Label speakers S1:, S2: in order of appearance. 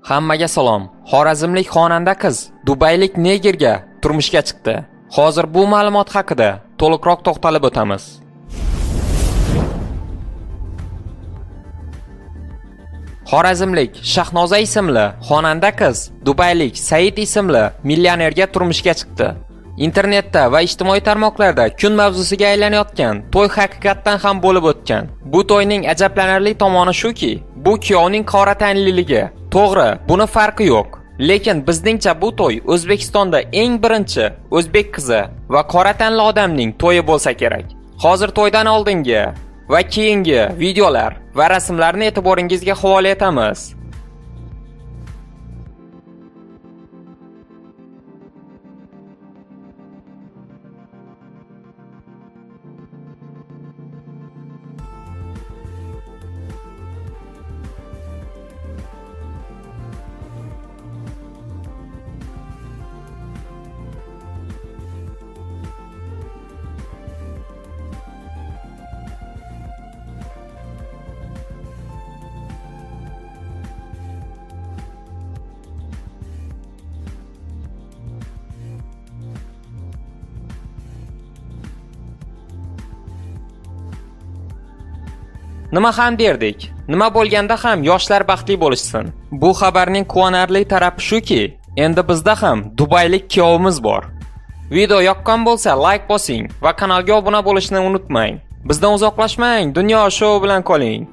S1: Hammaga salom. Xorazmlik xonanda qiz Dubaylik negerga turmushga chiqdi. Hozir bu ma'lumot haqida to'liqroq to'xtalib o'tamiz. Xorazmlik Shahnoza ismli xonanda qiz Dubaylik Said ismli millionerga turmushga chiqdi. Internetda va ijtimoiy tarmoqlarda kun mavzusiga aylanayotgan to'y haqiqatdan ham bo'lib o'tgan. Bu to'yning ajablanarli tomoni shuki, bu kuyovning qora tanliligi. To'g'ri, buni farqi yo'q. Lekin bizningcha bu to'y O'zbekistonda eng birinchi o'zbek qizi va qora tanli odamning to'yi bo'lsa kerak. Hozir to'ydan oldingi va keyingi videolar va rasmlarni e'tiboringizga havola etamiz. Nima ham derdik? Nima bo'lganda ham yoshlar baxtli bo'lishsin. Bu xabarning quvonarli tarafi shuki, endi bizda ham Dubaylik kuyovimiz bor. Video yoqqan bo'lsa like bosing va kanalga obuna bo'lishni unutmang. Bizdan uzoqlashmang, Dunyo shou bilan qoling.